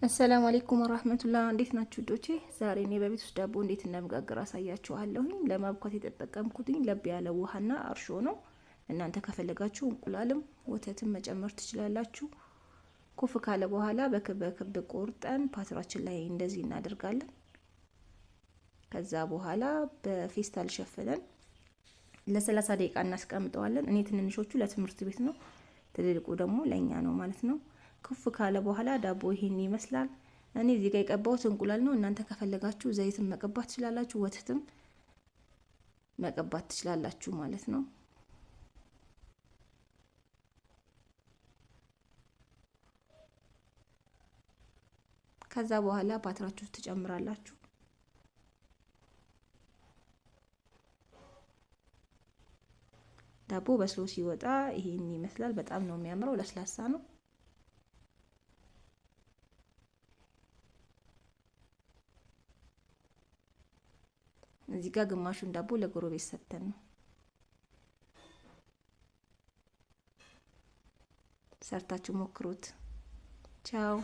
አሰላሙ አለይኩም ወራህመቱላህ፣ እንዴት ናችሁ ውዶቼ? ዛሬ እኔ በቤት ውስጥ ዳቦ እንዴት እንደምጋግር አሳያችኋለሁኝ። ለማብኳት የተጠቀምኩትኝ ለብ ያለ ውሃና እርሾ ነው። እናንተ ከፈለጋችሁ እንቁላልም ወተትም መጨመር ትችላላችሁ። ኩፍ ካለ በኋላ በክብ በክብ ቆርጠን ፓትራችን ላይ እንደዚህ እናደርጋለን። ከዛ በኋላ በፌስታል ሸፍነን ለ30 ደቂቃ እናስቀምጠዋለን። እኔ ትንንሾቹ ለትምህርት ቤት ነው፣ ትልልቁ ደግሞ ለእኛ ነው ማለት ነው። ኩፍ ካለ በኋላ ዳቦ ይሄን ይመስላል። እኔ እዚህ ጋር የቀባሁት እንቁላል ነው። እናንተ ከፈለጋችሁ ዘይትም መቀባት ትችላላችሁ፣ ወተትም መቀባት ትችላላችሁ ማለት ነው። ከዛ በኋላ ፓትራችሁ ትጨምራላችሁ። ዳቦ በስሎ ሲወጣ ይሄን ይመስላል። በጣም ነው የሚያምረው፣ ለስላሳ ነው። እዚህ ጋር ግማሹን ዳቦ ለጎረቤት ሰጥተን ነው። ሰርታችሁ ሞክሩት። ቻው።